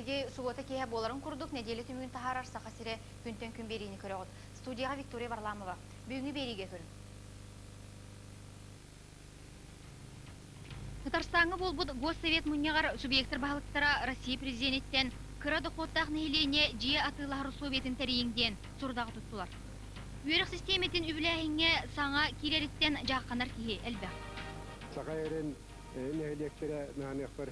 Эһиги субуота киэһэ буоларын курдук нэдиэлэ түмүгүн таһаарар Саха сирэ күнтэн күн биэриини көрөҕүт. Студияҕа Виктория Варламова. Бүгүҥҥү биэриигэ көрүҥ. Татарстаҥҥа буолбут Госсовет мунньаҕар субъектар баһылыктара Россия президениттэн кыра дохуоттаах нэһилиэнньэ дьиэ атыылаһар условиятын тэрийиҥ диэн сорудаҕы туттулар. Үөрэх систиэмэтин үбүлээһиҥҥэ саҥа киирэриттэн дьаахханар киһи элбэх. Саха эрин нэһилиэктэрэ наһаныахпар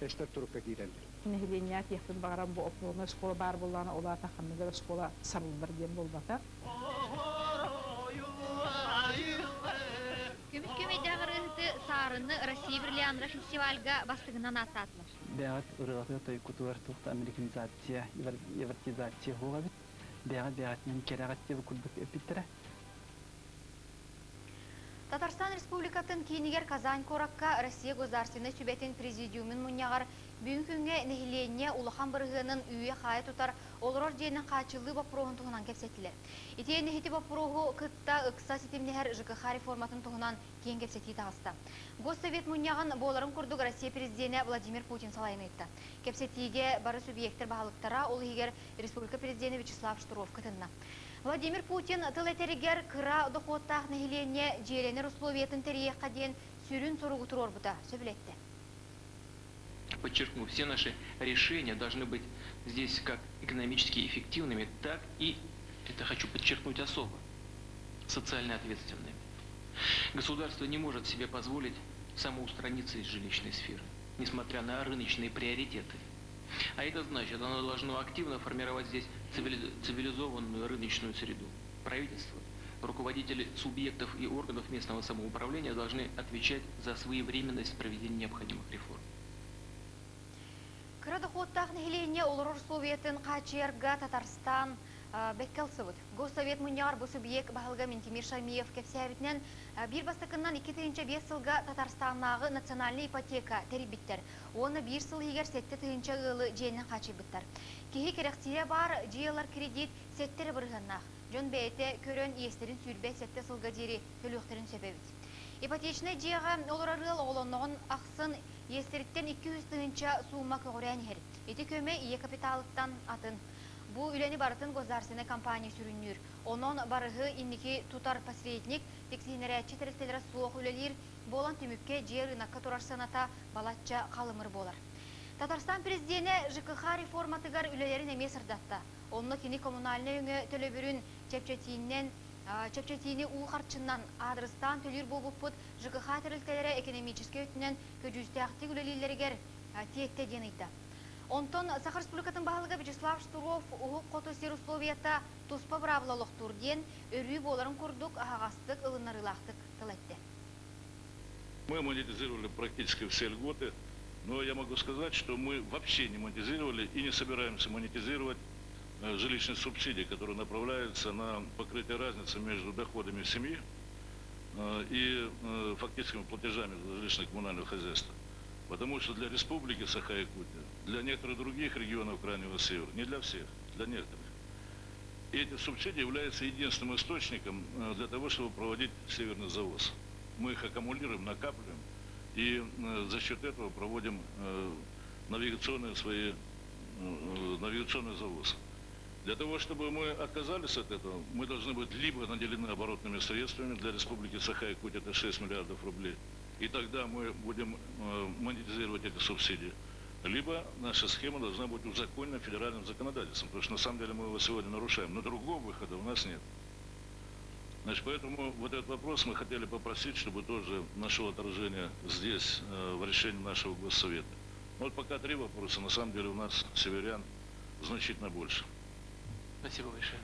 эстэр турукка киирэллэр. Нэһилиэнньэҕэ этиэхпин баҕарам бу опорнай оскуола баар буоллаҕына, ол аата ханнык эрэ оскуола сабыллар диэн буолбатах. Көмүс көмөйдөөх ырыаһыты Саарыны Россия бриллианнара фестивальга бастыҥынан ааттаатылар. Бэҕэт ырыатыгар тойуккутугар туох да американизация, евротизация суох эбит. Бэҕэт бэҕэтинэн кэрэҕит диэбит курдук эппиттэрэ. Татарстан Республикатын киинигэр Казань куоракка Россия Государственнай Сүбэтин Президиумун мунньаҕар бүгүн күҥҥэ нэһилиэнньэ улахан бырыһыанын үүйэ-хаайа тутар олорор дьиэнэн хааччыллыы боппуруоһун туһунан кэпсэттилэр. Итиэннэ ити боппуруоһу кытта ыкса ситимнэһэр ЖКХ реформатын туһунан киэҥ кэпсэтии таҕыста. Госсовет мунньаҕын буоларын курдук Россия президенэ Владимир Путин салайан ыытта. Кэпсэтиигэ бары субъектар баһылыктара, ол иһигэр республика президенэ Вячеслав Штыров кытынна. Владимир Путин тыл этэригэр кыра дохуоттаах нэһилиэнньэ дьиэлэнэр условиятын тэрийиэххэ диэн сүрүн соругу туруорбута сөбүлэттэ. Подчеркну, все наши решения должны быть здесь как экономически эффективными, так и, это хочу подчеркнуть особо, социально ответственными. Государство не может себе позволить самоустраниться из жилищной сферы, несмотря на рыночные приоритеты. А это значит, оно должно активно формировать здесь цивилизованную рыночную среду. Правительство, руководители субъектов и органов местного самоуправления должны отвечать за своевременность проведения необходимых реформ. Кыра дохуоттаах нэһилиэнньэ олорор условиятын хааччыйарга Татарстан бэккэ ылсыбыт. Госсовет мунньаҕар бу субъект баһылыга Минтимир Шаймиев кэпсээбитинэн, биир бастакыннан 2005 сылга Татарстаннааҕы национальнай ипотека тэрийбиттэр уонна биир сыл иһигэр 7 тыһыынча ыалы дьиэнэн хааччыйбыттар. Киһи кэрэхсиирэ баар, дьиэ ылар кредит 7 эрэ бырыһыаннаах. Дьон бэйэтэ көрөн иэстэрин 27 сылга диэри төлүөхтэрин сөп эбит. Ипотечнай дьиэҕэ олорор ыал оҕолонноҕун ахсын иэстэриттэн 200 тыһыынча суума көҕүрээн иһэр. Ити көмө ийэ капиталыттан атын. Бу үлэни барытын государственнай компания сүрүннүүр. Онон барыһы инники тутар посредник, тиксиһиннэрээччи тэрилтэлэрэ суох үлэлиир буолан түмүккэ дьиэ рынокка турар сыаната балачча халымыр буолар. Татарстан президенэ ЖКХ реформатыгар үлэлэрин эмиэ сырдатта. Онно кини коммунальнай өҥө төлөбүрүн чэпчэтиинэн чэпчэтиини уу харчынан аадырыстаан төлүүр буолбуппут ЖКХ тэрилтэлэрэ экономическай өттүнэн көдьүүстээхтик үлэлииллэригэр тиэттэ диэн ыйда. Онтон Саха Республикатын баһылыга Вячеслав Штыров уһук хоту сир условията туспа быраабыла олохтуур диэн өрүү буоларын курдук аһаҕастык ылыннарыылаахтык тыл эттэ. Мы монетизировали практически все льготы, но я могу сказать, что мы вообще не монетизировали и не собираемся монетизировать жилищные субсидии, которые направляются на покрытие разницы между доходами семьи и фактическими платежами за жилищно-коммунальное хозяйство. Потому что для Республики Саха-Якутия, для некоторых других регионов Крайнего Севера, не для всех, для некоторых, эти субсидии являются единственным источником для того, чтобы проводить северный завоз. Мы их аккумулируем, накапливаем и за счет этого проводим навигационные свои навигационный завоз. Для того, чтобы мы отказались от этого, мы должны быть либо наделены оборотными средствами, для Республики Саха-Якутия это 6 миллиардов рублей, и тогда мы будем монетизировать эти субсидии, либо наша схема должна быть узаконена федеральным законодательством, потому что на самом деле мы его сегодня нарушаем, но другого выхода у нас нет. Значит, поэтому вот этот вопрос мы хотели попросить, чтобы тоже нашел отражение здесь, в решении нашего Госсовета. Вот пока три вопроса, на самом деле у нас, северян, значительно больше. Спасибо большое.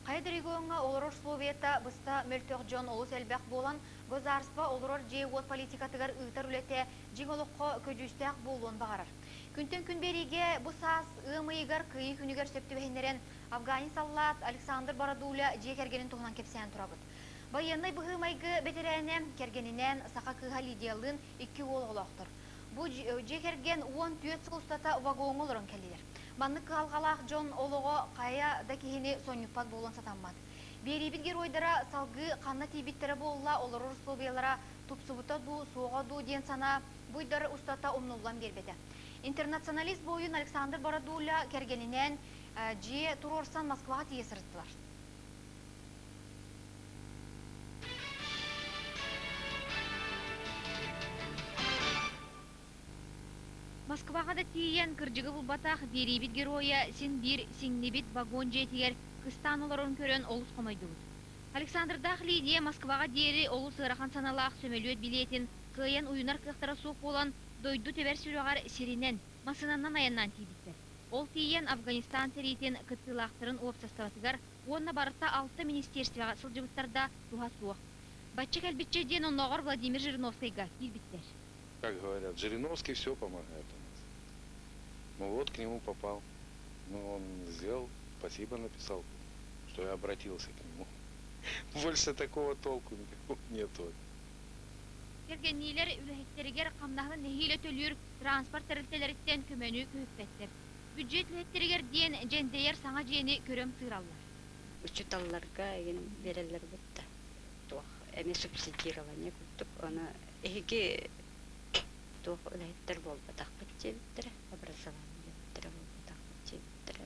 Хайа да региоҥҥа олорор условията быста мөлтөх дьон олус элбэх буолан, государство олорор дьиэ-уот политикатыгар ыытар үлэтэ дьиҥ олоххо көдьүүстээх буолуон баҕарар. Күнтэн күн биэриигэ бу саас ыам ыйыгар Кыайыы күнүгэр сөп түбэһиннэрэн Афганец саллаат Александр Бородуля дьиэ кэргэнин туһунан кэпсээн турабыт. Байыаннай быһыы-майгы бэтэрээнэ кэргэнинээн саха кыыһа Лидиялыын икки уол оҕолоохтор. Бу дьиэ кэргэн 14 сыл устата вагоҥҥа олорон кэллилэр. Маннык кыһалҕалаах дьон олоҕо хайа да киһини сонньуппат буолуон сатаммат. Биэриибит геройдара салгыы ханна тиийбиттэрэ буолла, олорор условиялара тупсубута дуу, суоҕа дуу диэн санаа бу ыйдар устата умнуллан биэрбэтэ. Интернационалист буойун Александр Бородуля кэргэнинээн дьиэ туруорсан Москваҕа тиийэ сырыттылар. Москваҕа да тиийэн кырдьыгы булбатах биэриибит геройа син биир сиҥнибит вагон дьиэтигэр кыстаан олорорун көрөн олус хомойдубут. Александрдаах Лидия Москваҕа диэри олус ыарахан саналаах сөмөлүөт билиэтин кыайан уйунар кыахтара суох буолан, дойду тэбэр сүрэҕэр сиринэн, массыынанан айаннаан тиийбиттэр. Ол тиийэн Афганистан сэриитин кыттыылаахтарын уопсастыбатыгар уонна барыта алта министиэристибэҕэ сылдьыбыттар да туһа суох. Бачча кэлбиччэ диэн оннооҕор Владимир Жириновскайга киирбиттэр. Как говорят, Жириновский все помогает у нас. Ну вот к нему попал. Ну он сделал, спасибо написал, что я обратился к нему. Больше такого толку никакого нету. Кэргэнниилэр үлэһиттэригэр хамнаһын нэһиилэ төлүүр транспорт тэрилтэлэриттэн көмөнү көһүппэттэр. Бүддьүөт үлэһиттэригэр диэн дьэндэйэр саҥа дьиэни көрөн тыыраллар. Учууталларга игин биэрэллэр бутта туох эмиэ субсидирование курдук ону эһиги туох үлэһиттэр буолбатахпыт диэбиттэрэ образование үлэһиттэрэ буолбатахпыт диэбиттэрэ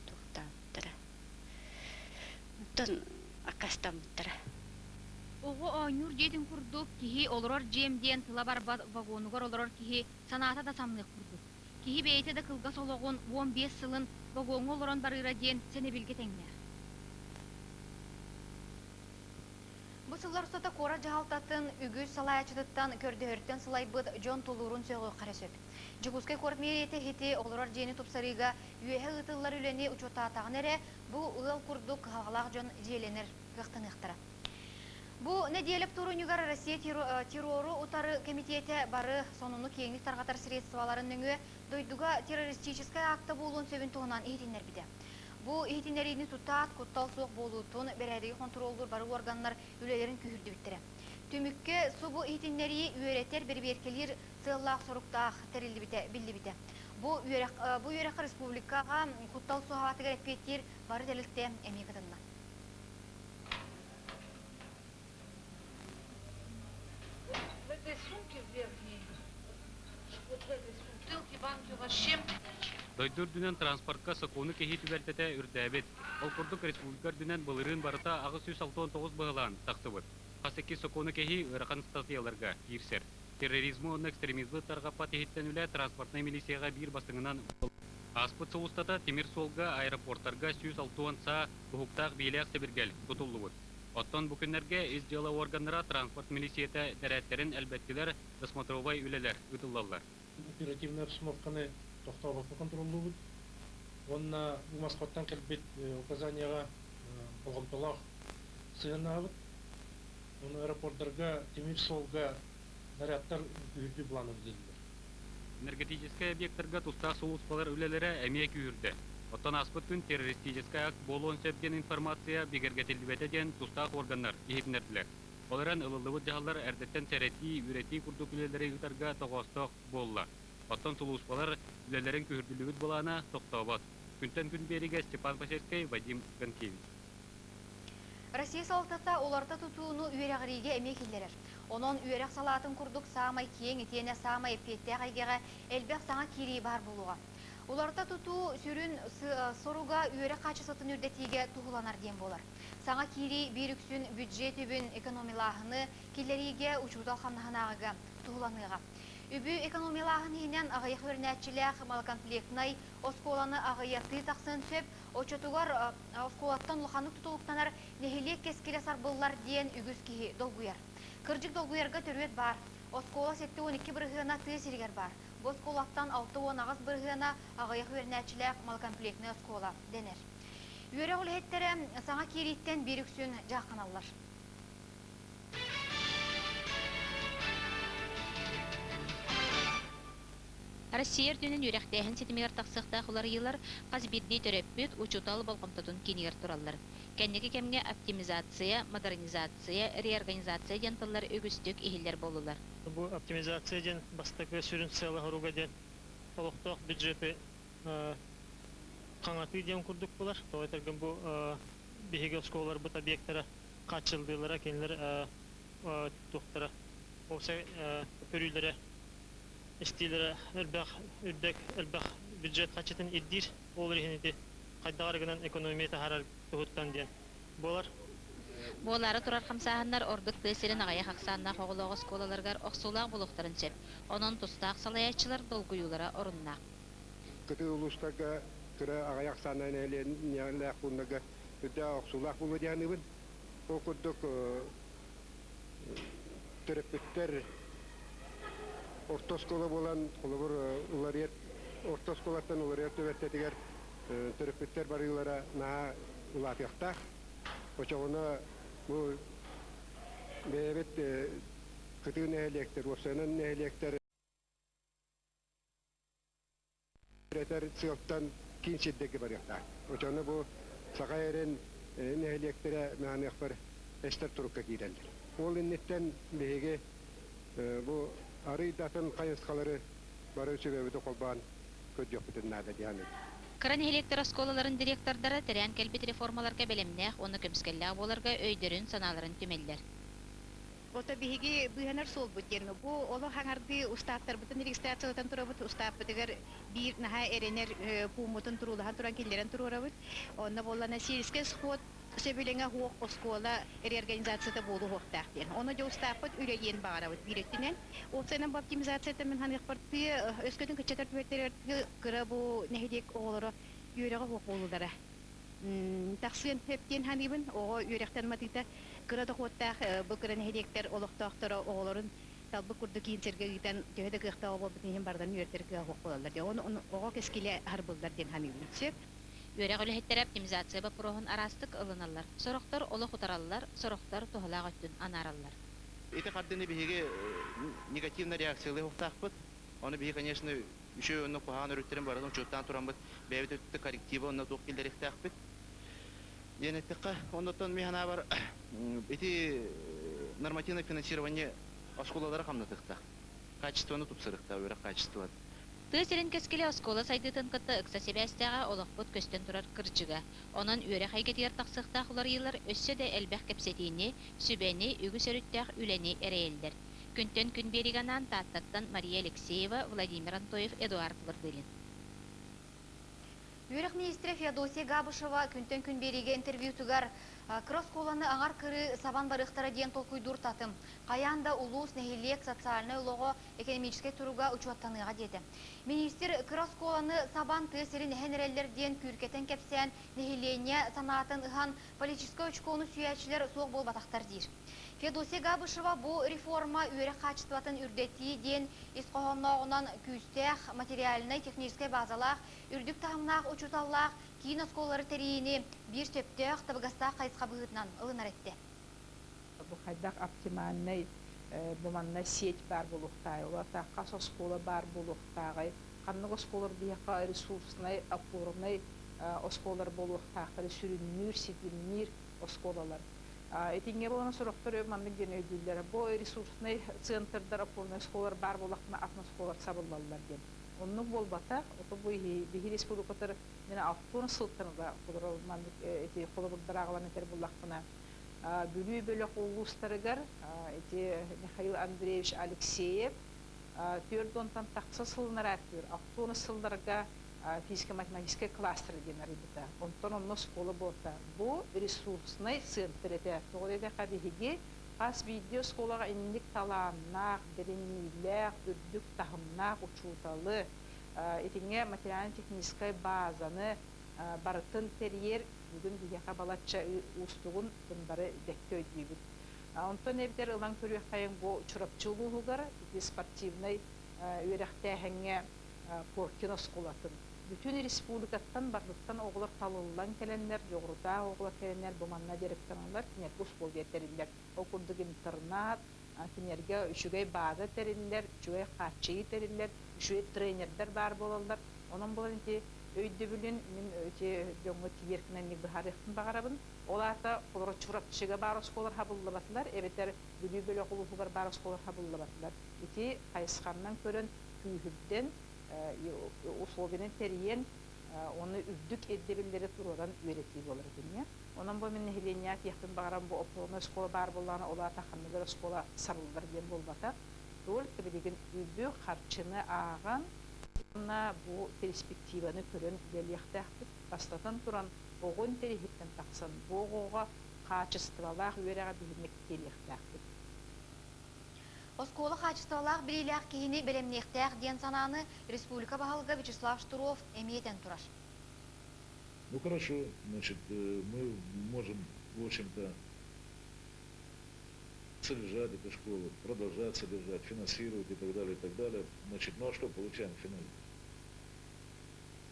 туохтаабыттара оттон аккаастаммыттара. Оҕо оонньуур дьиэтин курдук киһи олорор дьиэм диэн тыла барбат вагонугар олорор киһи санаата да самныах курдук. Киһи бэйэтэ да кылгас олоҕун 15 сылын вагоҥҥа олорон барыыра диэн сэнэбилгэ тэҥнээх. Бу сыллар устата куорат дьаһалтатын үгүс салайааччытыттан көрдөһөртөн сылайбыт дьон тулуурун сөҕүөххэ эрэ сөп. Дьокуускай куорат мэрията иһити олорор дьиэни тупсарыыга үөһэ ыытыллар үлэни учуоттаатаҕына эрэ, бу ыал курдук кыһалҕалаах дьон дьиэлэнэр кыахтаныахтара. Бу нэдиэлэ вторунньугар Россия террору утары кэмитиэтэ бары сонуну киэҥник тарҕатар средстволарын нөҥүө дойдуга террористическай акта буолуон сөбүн туһунан иһитиннэрбитэ. Бу иһитиннэриини тутаат, куттал суох буолуутун, бэрээдэги хонтуруоллуур бары уорганнар үлэлэрин күүһүрдүбүттэрэ. Түмүккэ субу иһитиннэрии үөрэтэр, бэрэбиэркэлиир сыаллаах-соруктаах тэриллибитэ биллибитэ. Бу үөрэх, бу үөрэххэ республикаҕа куттал суоһаатыгар эппиэттиир бары тэрилтэ эмиэ кытынна. В этой сумке верхней, вот в этой бутылке, банке у вас с чем? Дойду үрдүнэн транспортка сокуону кэһии түбэлтэтэ үрдээбит. Ол курдук республика үрдүнэн былырыын барыта 869 быһылаан тахсыбыт. Хас икки сокуону кэһии ыарахан ыстатыйаларга киирсэр. Терроризмы уонна экстремизмы тарҕаппат иһиттэн үлэ транспортнай милицияҕа биир бастыҥынан Ааспыт сыл устата тимир суолга аэропортарга 160 саа уһуктаах биилээх сэбиргэл тутуллубут. Оттон бу күннэргэ ис дьыала уорганнара транспорт милициятэ дэрээттэри элбэттилэр, досмотровай үлэлэр ыытыллаллар. Оперативнай обстановканы тохтообокко контроллуубут уонна бу Москваттан кэлбит указанияҕа болҕомтолоох сыһыаннаһабыт. Ону аэропордарга тимир суолга нарядтар күүһүрдүү былаана үлэлииллэр. Энергетическэй объектарга тустаах сулууспалар үлэлэрэ эмиэ күүһүрдэ. Оттон ааспыт күн террористическай акт буолуон сөп диэн информация бигэргэтиллибэтэ диэн тустаах уорганнар иһитиннэрдилэр. Ол эрэн ылыллыбыт дьаһаллар эрдэттэн сэрэтии, үөрэтии курдук үлэлэри ыытарга тоҕоостоох буолла. Оттон сулууспалар үлэлэрин күүһүрдүллүбүт былаана тохтообот. Күнтэн күн биэриигэ Степан Посельскай, Вадим Ганкевич. Россия салалтата уларыта тутууну үөрэҕириигэ эмиэ киллэрэр. Онон үөрэх салаатын курдук саамай киэҥ итиэннэ саамай эппиэттээх эйгэҕэ элбэх саҥа киирии баар буолуоҕа. Уларыта тутуу сүрүн соруга үөрэх хаачыстыбатын үрдэтиигэ туһуланар диэн буолар. Саҥа киирии биир үксүн бюджет үбүн экономилааһыны киллэриигэ учуутал хамнаһынааҕыга туһуланыаҕа. Үбү экономиялааһын иһинэн аҕыйах үөрэнээччилээх малокомплектнай оскуоланы аҕыйатыы тахсыан сөп, оччотугар оскуолаттан улаханнык тутулуктанар нэһилиэк кэскилэ сарбыллар диэн үгүс киһи долгуйар. Кырдьык долгуйарга төрүөт баар. Оскуола 72 бырыһыана тыа сиригэр баар. Бу оскуолаттан 68 бырыһыана аҕыйах үөрэнээччилээх малокомплектнай оскуола дэнэр. Үөрэх үлэһиттэрэ саҥа киирииттэн биир үксүн дьаахханаллар. Россия үрдүнэн үөрэхтээһин ситимигэр тахсыахтаах уларыйыылар хас биирдии төрөппүт, учуутал болҕомтотун киинигэр тураллар. Кэнники кэмҥэ оптимизация, модернизация, реорганизация диэн тыллар үгүстүк иһиллэр буоллулар. Бу оптимизация диэн бастакы сүрүн сыала-соруга диэн олохтоох бюджеты хаҥатыы диэн курдук буолар. Тоҕо этэргин бу биһиги оскуолаларбыт объектара хааччыллыылара кинилэр туохтара уопсай көрүүлэрэ истиилэрэ элбэх үрдүк элбэх бюджет харчытын ирдиир. Ол иһин ити хайдах эрэ гынан экономия таһаарар туһуттан диэн буолар. Буолаары турар хамсааһыннар ордук тыа сирин аҕыйах ахсааннаах оҕолоох оскуолаларыгар охсуулаах буолуохтарын сөп. Онон тустаах салайааччылар долгуйуулара оруннаах. Кытыы улуустарга кыра аҕыйах ахсааннаах нэһилиэнньэлээх пууннарга үрдээх охсуулаах буолуо дии саныыбын. Ол курдук төрөппүттэр орто оскуола буолан, холобур, уларыйар орто оскуолаттан уларыйар түбэлтэтигэр төрөппүттэр барыылара наһаа улаатыахтаах. Очоҕуна бу бэйэбит кытыы нэһилиэктэр, уопсайынан нэһилиэктэр Этэр сыалтан киин сирдэргэ барыахтаах. Оччоҕуна бу Саха эрин нэһилиэктэрэ мааныахпар эстэр турукка киирэллэр. Ол инниттэн биһиги бу арыый да атын хайысхалары бары сүбэбитин холбоон көрдүөхпүтүн наада дии саныыбын. Кыра нэһилиэктэр оскуолаларын директордара тирээн кэлбит реформаларга бэлэмнээх уонна көмүскэллээх буоларга өйдөрүн-санааларын түмэллэр. Ото биһиги быыһанар суолбут диэн бу олох аҥардыы устааптарбытын регистрациялатан турабыт. Устааппытыгар биир наһаа эрэнэр пууммутун туруулаһан туран киллэрэн туруорабыт. Онно буоллана сельскэй сход сөбүлэҥэ суох оскуола реорганизацията буолуохтаах диэн. Ону дьэ устааппыт үлэлиэн баҕарабыт биир өттүнэн. Уопсайынан бу оптимизацията мин ханыахпар тыа өскөтүн кыччатар түбэлтэлэр кыра бу нэһилиэк оҕолоро үөрэҕэ суох буолуулара тахсыан сөп диэн саныыбын. Оҕо үөрэхтэн матыыта кыра дохуоттаах бу кыра нэһилиэктэр олохтоохторо оҕолорун талбыт курдук киин сиргэ ыытан төһө да кыахтаах оҕо буолбутун иһин барытын үөрдэр кыаҕа суох буолаллар диэн. Ону оҕо кэскилэ харбыллар диэн саныыбын. Сөп. Үөрэх үлэһиттэрэ оптимизация боппуруоһун араастык ылыналлар. Сорохтор олох утараллар, сорохтор туһалаах өттүн анаараллар. Ити хардыыны биһиги негативно реакциялыы уохтаахпыт. Ону биһиги, конечно, үчүгэй уонна куһаҕан өрүттэрин барытын учуоттаан тураммыт бэйэбит өттүттэн корректива уонна туох киллэриэхтээхпит диэн эттэххэ, оннуттан мин санаабар ити нормативное финансирование оскуолалары хамнатыахтаах, качествоны тупсарыахтаах, үөрэх качествоны. Тыа сирин кэскилэ оскуола сайдыытын кытта ыкса сибээстээҕэ олохпут көстөн турар кырдьыга. Онон үөрэх эйгэтигэр тахсыахтаах уларыйыылар өссө да элбэх кэпсэтиини, сүбэни, үгүс өрүттээх үлэни эрэйэллэр. Күнтэн күн биэриигэ анаан Тааттаттан Мария Алексеева, Владимир Антоев, Эдуард Вырдылин. Үөрэх министрэ Феодосия Габышева күнтэн күн биэриигэ интервьютугар кыра оскуоланы аҥар кырыы сабан барыахтара диэн толкуйдуур татым. Хайаан да улуус, нэһилиэк социальнай олоҕо, экономическай туруга учуоттаныаҕа диэтэ. Министр кыра оскуоланы сабан тыа сирин эһэн эрэллэр диэн күүркэтэн кэпсээн, нэһилиэнньэ санаатын ыһан, политическай очкону сүүйээччилэр суох буолбатахтар диир. Феодосия Габышева бу реформа үөрэх хаачыстыбатын үрдэтии диэн ис хоһооннооҕунан күүстээх материальнай-техническэй базалаах, үрдүк таһымнаах учууталлаах киин оскуолалары тэрийиини биир сөптөөх, табыгастаах хайысха быһыытынан ылынар эттэ. Бу хайдах оптимальнай бу манна сеть баар буолуохтааҕый, ол аата хас оскуола баар буолуохтааҕый, ханнык оскуолалар биһиэхэ ресурснай, опорнай оскуолалар буолуохтаахтары сүрүннүүр, ситимниир оскуолалар. Итингэ буолан сорохтор маннык диэн өйдүүллэр. Бу ресурснай центрдар, опорнай оскуолалар баар буоллахтарына атын оскуолалар сабыллаллар диэн. Оннук буолбатах. Ото бу биһи республикатар мен алтын сылтан маннык эти холобурдар аҕалан этэр буллахпына Бүлүү бөлөх улуустарыгар ити Михаил Андреевич Алексеев түөрт уонтан тахса сылынар алтын сылларга физико-математическай кластер диэн арыйбыта. Онтон онно оскуола буолта. Бу ресурснай центр этэ. Тоҕо диэтэххэ биһиги хас биирдии оскуолаҕа инник талааннаах, бэриниилээх, үрдүк таһымнаах учууталы, итингэ материально-техническай базаны барытын тэрийэр бүгүн биһиэхэ балачча уустугун бары бэккэ өйдүүбүт. Онтон эбэтэр ылан көрүөххэйиҥ бу Чурапчы улууһугар ити спортивнай үөрэхтээһиҥҥэ Коркин оскуолатын бүтүн республикаттан барытыттан оҕолор талыллан кэлэннэр, дьоҕурдаах оҕолор кэлэннэр бу манна дьарыктаналлар, кинилэргэ условия тэриллэр. Ол курдук интернат, кинилэргэ үчүгэй база тэриллэр, үчүгэй хааччыйыы тэриллэр, үчүгэй тренердэр баар буолаллар. Онон буолан ити өйдөбүлүн мин ити дьоҥҥо тиийэр гына быһаарыахпын баҕарабын. Ол аата олору Чурапчыга баар оскуолалар хабыллыбатылар, эбэтэр Бүлүү бөлөх улууһугар баар оскуолалар хабыллыбатылар. Ити хайысханнан көрөн күүһүрдэн, условиянан тэрийэн Оны үрдүк ирдэбиллэри туруоран үөрэтии буолар итиннэ. Онон бу мин нэһилиэнньэҕэ этиэхпин баҕарам бу опорнай оскуола баар буоллаҕына, ол аата ханнык эрэ оскуола сарыллар диэн буолбатах. Только билигин үбү, харчыны ааҕан уонна бу перспективаны көрөн үлэлиэхтээхпит. Бастатан туран, оҕо интэриэһиттэн тахсан, бу оҕоҕо хаачыстыбалаах үөрэҕи биһиги мэктиэлиэхтээхпит. Оскуола хаачыстыбалаах билиилээх киһини бэлэмниэхтээх диэн санааны республика баһылыга Вячеслав Штыров эмиэ этэн турар. Ну хорошо, значит, мы можем, в общем-то, содержать эту школу, продолжать содержать, финансировать и так далее, и так далее. Значит, ну а что получаем в финале?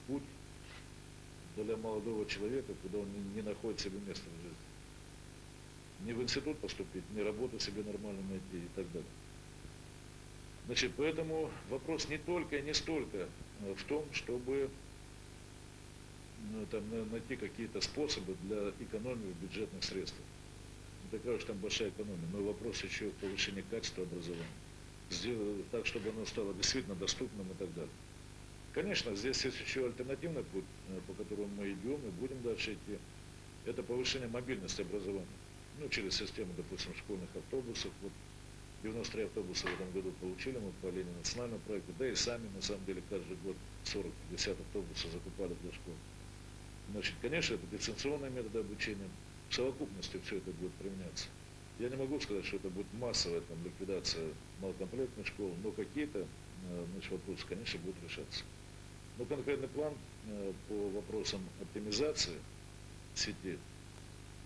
Путь для молодого человека, куда он не находит себе места в жизни. Не в институт поступить, не работу себе нормально найти и так далее. Значит, поэтому вопрос не только и не столько в том, чтобы ну, там, найти какие-то способы для экономии бюджетных средств. Не такая уж там большая экономия, но вопрос еще повышения качества образования. Сделать так, чтобы оно стало действительно доступным и так далее. Конечно, здесь есть еще альтернативный путь, по которому мы идем и будем дальше идти. Это повышение мобильности образования. Ну, через систему, допустим, школьных автобусов. Вот 93 автобуса в этом году получили мы по линии национального проекта, да и сами, на самом деле, каждый год 40-50 автобусов закупали для школ. Значит, конечно, это дистанционные методы обучения. В совокупности все это будет применяться. Я не могу сказать, что это будет массовая там, ликвидация малокомплектных школ, но какие-то значит, вопросы, конечно, будут решаться. Но конкретный план по вопросам оптимизации сети,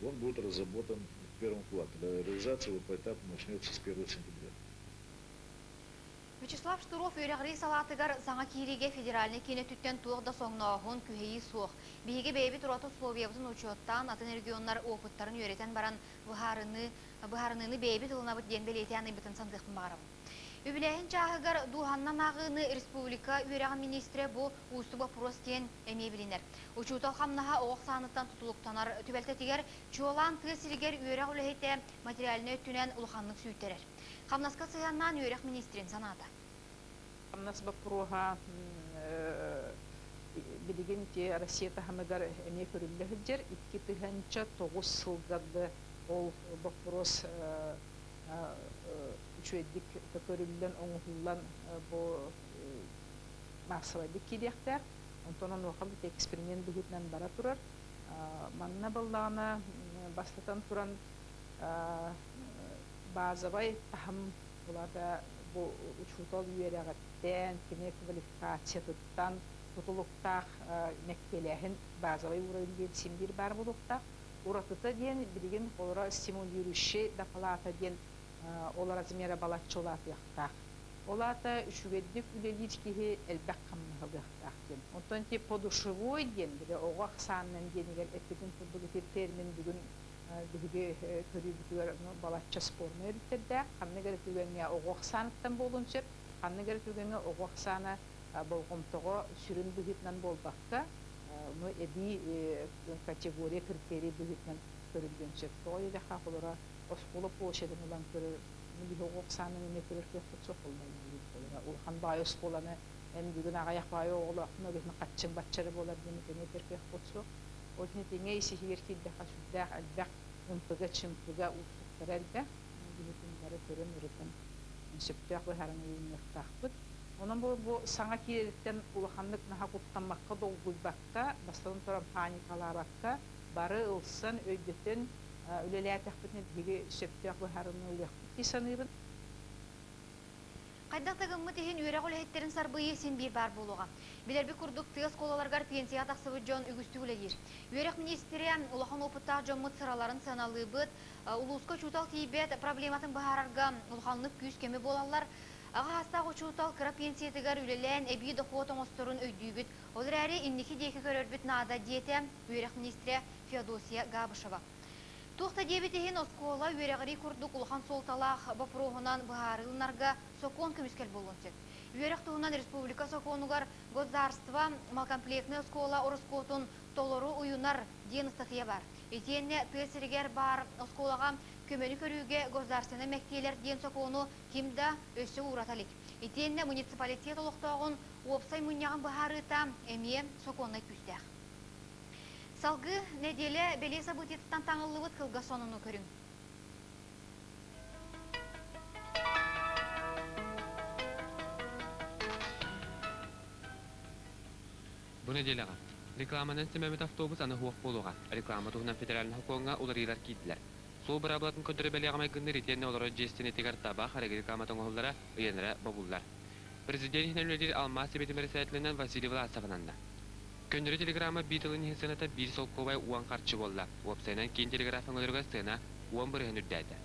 он будет разработан в первом квартале. Реализация его поэтапно начнется с 1 сентября. Вячеслав Штыров үөрэҕирии салаатыгар саҥа киириигэ федеральнай киин өттүттэн туох да соҥнооһун, күһэйии суох. Биһиги бэйэбит ураты условиябытын учуоттаан, атын регионнар опыттарын үөрэтэн баран быһаарыныы, быһаарыныыны бэйэбит ылынабыт диэн бэлиэтээн ыйбытын саныахпын баҕарабын. Үбүлээһин чааһыгар дууһаннан ааҕыыны республика үөрэҕин министрэ бу уустук боппуруос диэн эмиэ билинэр. Учуутал хамнаһа оҕо ахсааныттан тутулуктанар түбэлтэтигэр, чуолаан тыа сиригэр үөрэх үлэһитэ материальнай өттүнэн улаханнык сүүйтэрэр. Хамнаска сыһыаннаан үөрэх министрин санаата. Хамнас боппуруоһа билигин ити Россия таһымыгар эмиэ көрүллэ сылдьар. 2009 сылга ол боппуруос үчүгэйдик көрүллэн, оҥоһуллан бу маассабайдык киириэхтээх. Онтон онуоха бу эксперимент быһыытынан бара турар. Манна буоллаҕына бастатан туран базовай таһым булата бу учуутал үөрэҕиттэн, кини квалификациятыттан тутулуктаах мэктиэлээһин базовай уровень диэн син биир баар буолуохтаах. Уратыта диэн билигин олоро стимулирующий доплата диэн ол размера балачча улаатыахтаах. Ол аата үчүгэйдик үлэлиир киһи элбэх хамнаһылыахтаах диэн. Онтон ити подушевой диэн били оҕо ахсаанынан диэнигэр эппитин курдук ити термин бүгүн биһиги көрүүбүтүгэр балачча спорнай өрүттэрдээх. Ханнык эрэ түгэҥҥэ оҕо ахсааныттан буолуон сөп, ханнык эрэ түгэҥҥэ оҕо ахсаана болҕомтоҕо сүрүн быһыытынан буолбакка, ону эбии категория, критерий быһыытынан көрүллүөн сөп. Тоҕо диэтэххэ, холобура, оскуола площадын ылан көрөр, биһи оҕо ахсаанын эмиэ көрөр кыахпыт суох буолла. Улахан баай оскуоланы эн бүгүн аҕыйах баай оҕолооххун, ол иһин хаччыҥ бачча эрэ буолар диэн эмиэ этэр кыахпыт суох. Ол иһин итиҥҥэ ис-иһигэр киирдэххэ сүрдээх элбэх ымпыга-чымпыга, уустуктара элбэх. Биһитин бары көрөн, ырытан сөптөөх быһаарыны ылыныахтаахпыт. Онон бу саҥа киирэриттэн улаханнык наһаа куттаммакка, долгуйбакка, бастатан туран паникалаабакка, бары ылсан, өйдөтөн үлэлээтэхпитинэ биһиги сөптөөх быһаарыыны ылыахпыт дии саныыбын. Хайдах да гыммыт иһин үөрэх үлэһиттэрин сарбыйыы син биир баар буолуоҕа. Билэрбит курдук, тыа оскуолаларыгар пенсияҕа тахсыбыт дьон үгүстүк үлэлиир. Үөрэх миниистирэ улахан уопуттаах дьоммут сыраларын сыаналыыбыт, улууска учуутал тиийбэт проблематын быһаарарга улаханнык күүс-көмө буолаллар. Аҕа саастаах учуутал кыра пенсиятыгар үлэлээн эбии дохуот оҥосторун өйдүүбүт. Ол эрээри инники диэки көрөрбүт наада, диэтэ үөрэх миниистирэ Феодосия Габышева. Туох да диэбит иһин, оскуола үөрэҕирии курдук улахан суолталаах боппуруоһунан быһаарылынарга сокуон көмүскэл буолуон сөп. Үөрэх туһунан республика сокуонугар государство малокомплектнай оскуола ороскуотун толору уйунар диэн ыстатыйа баар. Итиэннэ тыа сиригэр баар оскуолаҕа көмөнү көрүүгэ государственнай мэктиэлэр диэн сокуону ким да өссө уурата илик. Итиэннэ муниципалитет олохтооҕун уопсай мунньаҕын быһаарыыта эмиэ сокуоннай күүстээх. Салгыы нэдиэлэ бэлиэ событиетыттан таҥыллыбыт кылгас сонуну көрүҥ. Бу нэдиэлэҕэ рекламанан симэммит автобус аны суох буолуоҕа. Реклама туһунан федеральнай сокуоҥҥа уларыйыылар киирдилэр. Суол быраабылатын көрдөрө бэлиэҕэ майгынныыр итиэннэ олорор дьиэ истиэнэтигэр табах, арыгы рекламата оҥоһуллара, ыйанара бобуллар. Президент иһинэн үлэлиир Алмаас сэбиэтин бэрэссэдээтэлинэн Василий Власов ананна. Көннөрү телеграмма биир тылын иһин сыаната биир солкуобай уон харчы буолла. Уопсайынан киин телеграф өҥөлөрүгэр сыана 10% үрдээтэ.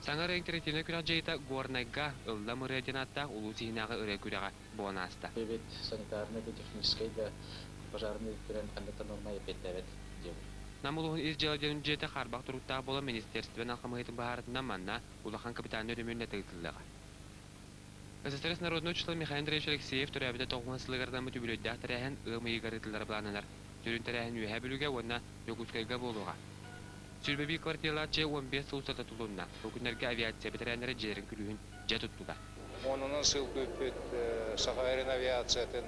Саҥа ырыа интерактивнай күрэх дьайыыта Горнайга Ыллам ырыа диэн ааттаах улуус иһинээҕи ырыа күрэҕэ буолан ааста. Эбит санитарнай да, техническэй да, пожарнай өттүнэн ханнык да норма эппиэттээбэт дьиэбит. Нам улууһун ис дьыала диэн дьиэтэ хаарбах туруктаах буолан министиэристибэ хамыыһыйатын быһаарытынан манна улахан капитальнай өрөмүөн ыытыллыаҕа. СССР народнай учуутала Михаил Андреевич Алексеев төрөөбүтэ 90 сылыгар анаммыт үбүлүөйдээх тэрээһин ыам ыйыгар ыытыллара былааннанар. Сүрүн тэрээһин Үөһээ Бүлүүгэ уонна Дьокуускайга буолуоҕа. 21 квартиралаах дьиэ 15 сыл устата тутулунна. Бу күннэргэ авиация бэтэрээннэрэ дьиэлэрин күлүүһүн дьэ туттулар. Уонунан сыл күүппүт Саха сирин авиациятын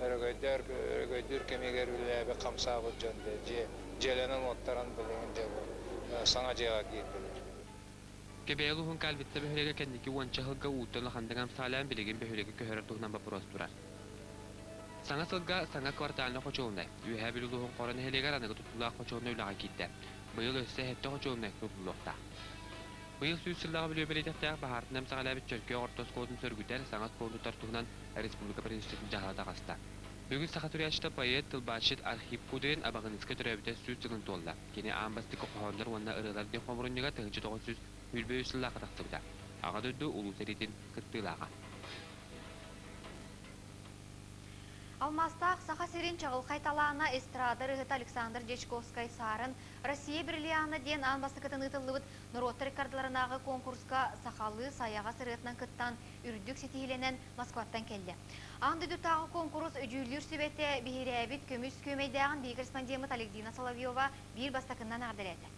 өрөгөйдөөр өрөгөйдүүр кэмигэр үлэлээбит хамсаабыт дьон дьиэ дьиэлэнэн уоттаран билигин дьэ бу саҥа дьиэҕэ киирдилэр. Кэбээйи улууһун Кальвица бөһүөлэгэ кэнники уонча сылга ууттан улаханнык амсаалаан билигин бөһүөлэги көһөрөр туһунан боппуруос турар. Саҥа сылга саҥа квартальнай хочуолунай, Үөһээ Бүлүү улууһун Хоро нэһилиэгэр аныгы тутуулаах хочуолунай үлэҕэ киирдэ. Быйыл өссө сэттэ хочуолунай тутуллуохтаах. Быйыл 100 сыллааҕы бүлүү бэлиэтэхтээх баһаартан эмсэҕэлээбит Чөркөөх орто оскуолатын сөргүтэр саҥа оскуоланы тутар туһунан республика президентин дьаһала таҕыста. Бүгүн саха суруйааччыта поэт, тылбаасчыт Архип Кудрин Абаҕыныска төрөөбүтэ 100 сылын туолла. Кини аан бастакы хоһооннор уонна ырыалар диэн хомурунньуга 1923 сыллаахха тахсыбыта. Аҕа дойду Улуу сэриитин кыттыылааҕа. Алмаастаах Саха сирин чаҕылхай талаана эстрада ырыаһыта Александр Дьячковскай-Саарын Россия бриллиана диэн аан бастакытын ыытыллыбыт норуоттар иккардыларынааҕы конкурска сахалыы сайаҕас ырыатынан кыттан үрдүк ситиһиилэнэн Москваттан кэллэ. Аан дойдутааҕы куонкурус дьүүллүүр сүбэтэ биһирээбит көмүс күөмэйдээҕин биһиги корреспондеммыт Алексдина Соловьева биир бастакыннан эҕэрдэлээтэ.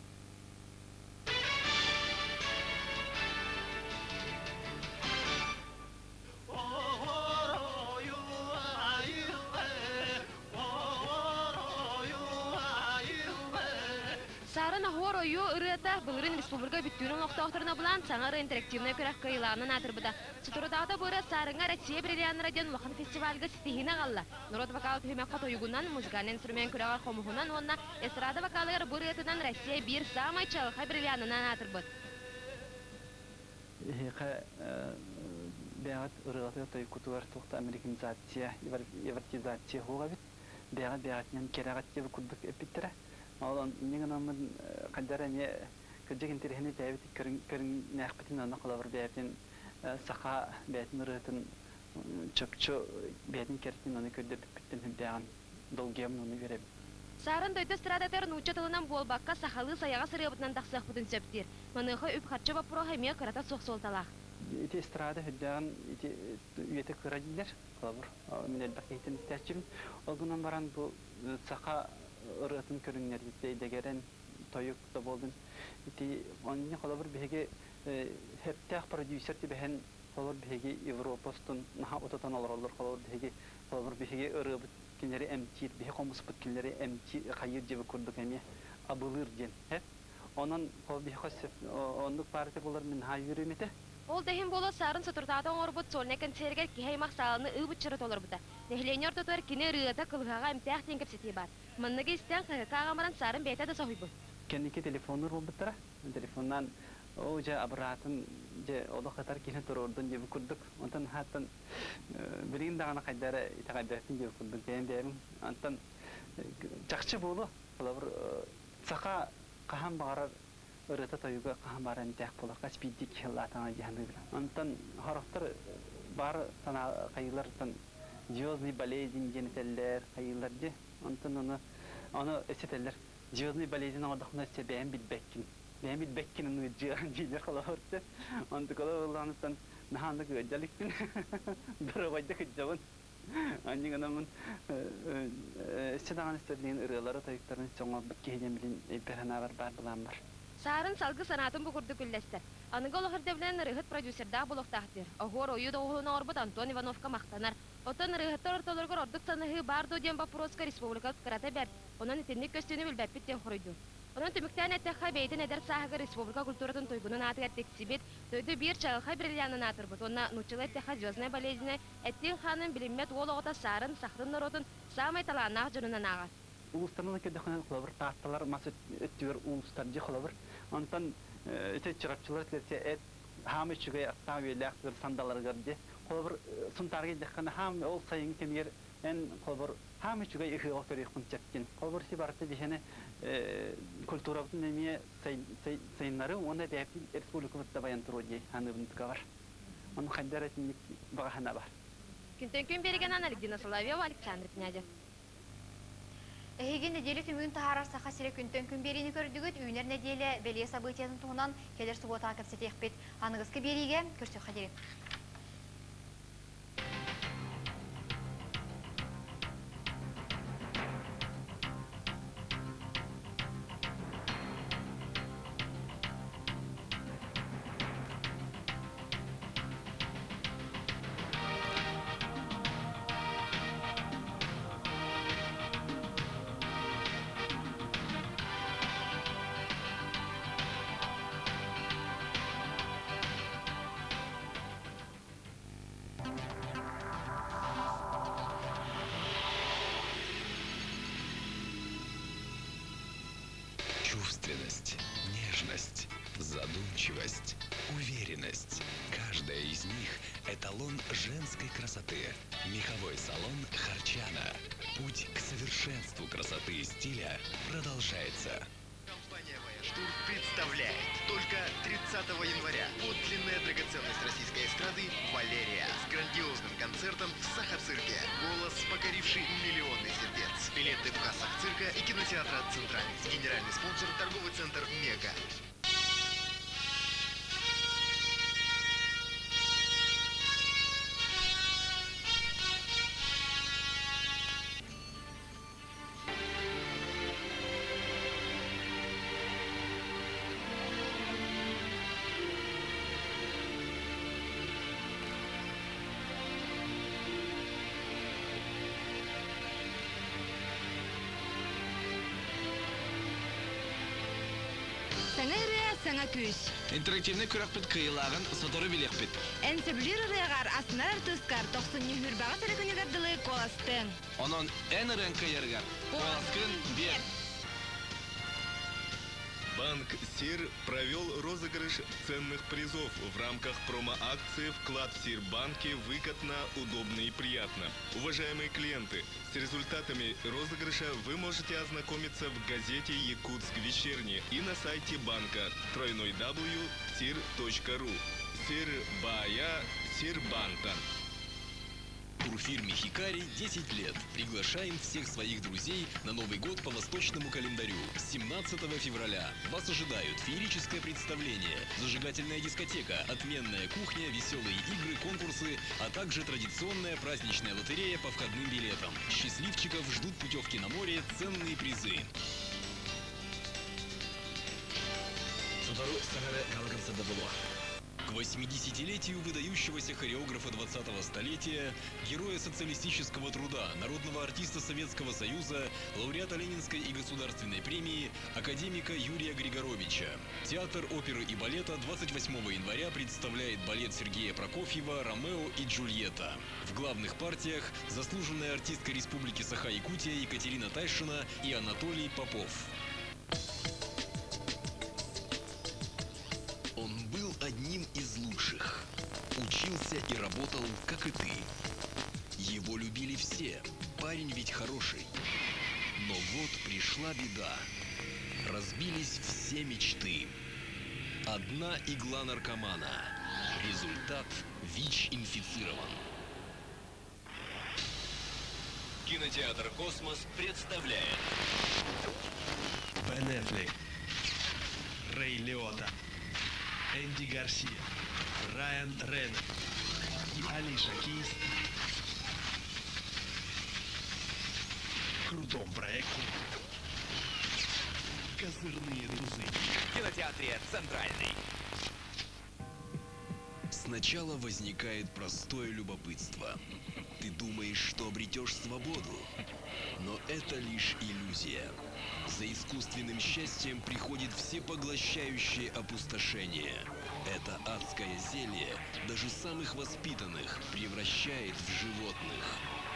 Саарын оһуор ойуу ырыата былырыын республика бүттүүн олохтоохторун абылаан саҥа ырыа интерактивнай күрэх кыайыылааҕынан аатырбыта. Соторутааҕыта бу ырыа Саарыҥҥа Россия бриллианнара диэн улахан фестивальга ситиһиини аҕалла. Норуот вокала түһүмэххэ тойугунан, музыкальнай инструмент күрэҕэр хомуһунан уонна эстрада вокалыгар бу ырыатынан Россия биир саамай чаҕылхай бриллианынан аатырбыт. Эһиэхэ бэйэҕит ырыаҕытыгар тойуккутугар туох да американизация, евротизация суох эбит. Бэйэҕит бэйэҕитинэн кэрэҕит диэбит курдук эппиттэрэ. Ол инньэ гынаммын хайдах эрэ эмиэ кырдьык интэриэһинэй бэйэбит көрүҥнээхпитин онно холобур бэйэбитин саха бэйэтин ырыатын чопчу бэйэтин кэрэтин ону көрдөрбүппүттэн сүрдээҕин долгуйаммын уонна үөрэбин. Саарын дойду эстрадатыгар нуучча тылынан буолбакка, сахалыы сайаҕас ырыабытынан тахсыахпытын сөп диир. Маныаха үп-харчы боппуруоһа эмиэ кырата суох суолталаах. Ити эстрада сүрдээҕин ити үйэтэ кыра дииллэр. Холобур, мин элбэх киһиттэн истээччибин. Ол гынан баран бу саха ырыатын көрүҥнэриттэн дэгэрэн тойук да буоллун. Ити онно холобур биһиги хэптээх продюсер түбэһэн холобур биһиги Европа устун наһаа утутан олороллор холобур биһиги холобур биһиги ырыабыт кинилэри эмтиир биһи хомуспут кинилэри эмтиир хайыыр дьиэбит курдук эмиэ абылыыр диэн һэ онон холобур биһиэхэ оннук баарыта буолар мин наһаа үөрүөм этэ. Ол да иһин буолуо Саарын соторутааҕыта оҥорбут сольнай концеригэр киһи аймах сааланы ыы-быччары толорбута. Нэһилиэнньэ ортотугар кини ырыата кылыһаҕа эмтээх диэн кэпсэтии баар. Манныгы истэн, хаһыакка ааҕан баран Саарын бэйэтэ да соһуйбут. Кэнники телефоннуур буолбуттара. Телефоннаан оо дьэ абыраатын дьэ олох ытар киһини туруордун диэбит курдук. Онтон хааттан билигин даҕаны хайда эрэ итэҕэйбэппин диэбит курдук бэйэм бэйэбин. Онтон чахчы буолуо. Холобур, саха хаһан баҕарар ырыата-тойуга хаһан баҕарар эмтээх буолар. Хас биирдии киһи ыллаатаҕына дии саныыбын. Онтон сорохтор баар санаа хайыылартан звездный болезнь диэн этэллэр, хайыылар дии. Онтон ону ону этэллэр звездный болезнь оҥордоххуна өссө бэйэм билбэккин. Бэйэм билбэккин ону ыалдьыаҕын дииллэр холобур. Онтукала ылланыттан наһаа оннук ыалдьа иликпин. Доруобайдык ыдьабын. Анньык анаммын өссө даҕаны сэрниин ырыалары тойуктарын өссө оҥорбут киһи диэн билин өйбөр санаабар баар былаан бар. Саарын салгы санаатын бу курдук үллэстэр. Аныгы олох ирдэбилинэн ырыаһыт продюсердаах буолуохтаах диир. Оһуор ойуу доҕуһуолун оҥорбут Антон Ивановка махтанар. Оттон ырыаһыттар ортолоругар ордук санаһыы баар дуо диэн боппуруоска республикабыт кырата бэрт, онон итинник көстүүнү билбэппит диэн хоруйдуур. Онон түмүктээн эттэххэ, бэйэтин эдэр сааһыгар республика культуратын туйгунун аатыгар тиксибит, дойду биир чаҕылхай бриллианын аатырбыт уонна нууччалыы эттэххэ звездная болезнь эттиин-хаанын билиммэт уол оҕото Саарын сахатын норуотун саамай талааннаах дьонунан ааҕар. Улуустарынан көрдөххүнэ, холобур, Таатталар мас өттүгэр улуустар дьэ холобур. Онтон ити чурапчылар эт хаам үчүгэй аттаах үөлээх сандаларыгар дьэ холобур Сунтаарга идэххинэ хаам ол сайыҥҥы кэмигэр эн холобур хаам үчүгэй ыһыаҕа көрүөххүн сөптүн. Холобур си барыта биһиэни культурабытын эмиэ сайыннары уонна бэйэбитин республикабыт да байан туруо дии саныыбын тыкабар. Ону хайда эрэ итинник баҕа бар. Күнтэн күн биэригэнэн Альбина Соловьева, Александр Князев. Эһиги нэдиэлэ түмүгүн таһаарар Саха сирэ күнтэн күн биэриини көрдүгүт. Үүнэр нэдиэлэ бэлиэ событиятын туһунан кэлэр субуотаҕа кэпсэтиэхпит. Аныгыскы биэриигэ көрсүөххэ диэри. Чувственность, нежность, задумчивость, уверенность. Каждая из них – эталон женской красоты. Меховой салон «Харчана». Путь к совершенству красоты и стиля продолжается. Компания «Вояж-тур» представляет только 30 января подлинная драгоценность российской эстрады Валерия с грандиозным концертом в Сахацирке. Голос, покоривший миллионы сердец. Билеты в кассах цирка и кинотеатра «Центральный». Генеральный спонсор – торговый центр «Мега». Саҥа ырыа, саҥа күүс. Интерактивнай күрэхпит кыайыылааҕын сотору билиэхпит. Эн сөбүлүүр ырыаҕар астынар артыыскар тохсунньу сүүрбэҕэ сэрэ күнүгэр дылы куоластыаҥ. Онон эн ырыаҥ кыайарыгар куоласкын биэр! Банк СИР провел розыгрыш ценных призов в рамках промо-акции «Вклад в СИР-банке выгодно, удобно и приятно». Уважаемые клиенты, с результатами розыгрыша вы можете ознакомиться в газете «Якутск вечерний» и на сайте банка www.sir.ru. Сир Бая Сирбанта. Турфирме «Хикари» 10 лет. Приглашаем всех своих друзей на Новый год по восточному календарю. 17 февраля. Вас ожидают феерическое представление, зажигательная дискотека, отменная кухня, веселые игры, конкурсы, а также традиционная праздничная лотерея по входным билетам. Счастливчиков ждут путевки на море, ценные призы. К 80-летию выдающегося хореографа 20-го столетия, героя социалистического труда, народного артиста Советского Союза, лауреата Ленинской и Государственной премии, академика Юрия Григоровича. Театр оперы и балета 28 января представляет балет Сергея Прокофьева «Ромео и Джульетта». В главных партиях заслуженная артистка Республики Саха-Якутия Екатерина Тайшина и Анатолий Попов. Он был одним из лучших. Учился и работал, как и ты. Его любили все. Парень ведь хороший. Но вот пришла беда. Разбились все мечты. Одна игла наркомана. Результат – ВИЧ инфицирован. Кинотеатр «Космос» представляет Бен Аффлек, Рэй Лиотта, Энди Гарсия, Райан Рейнольдс и Алиша Киз в крутом проекте Козырные тузы. В кинотеатре «Центральный». Сначала возникает простое любопытство. Ты думаешь, что обретешь свободу, но это лишь иллюзия. За искусственным счастьем приходит всепоглощающее опустошение. Это адское зелье даже самых воспитанных превращает в животных.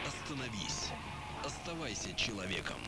Остановись. Оставайся человеком.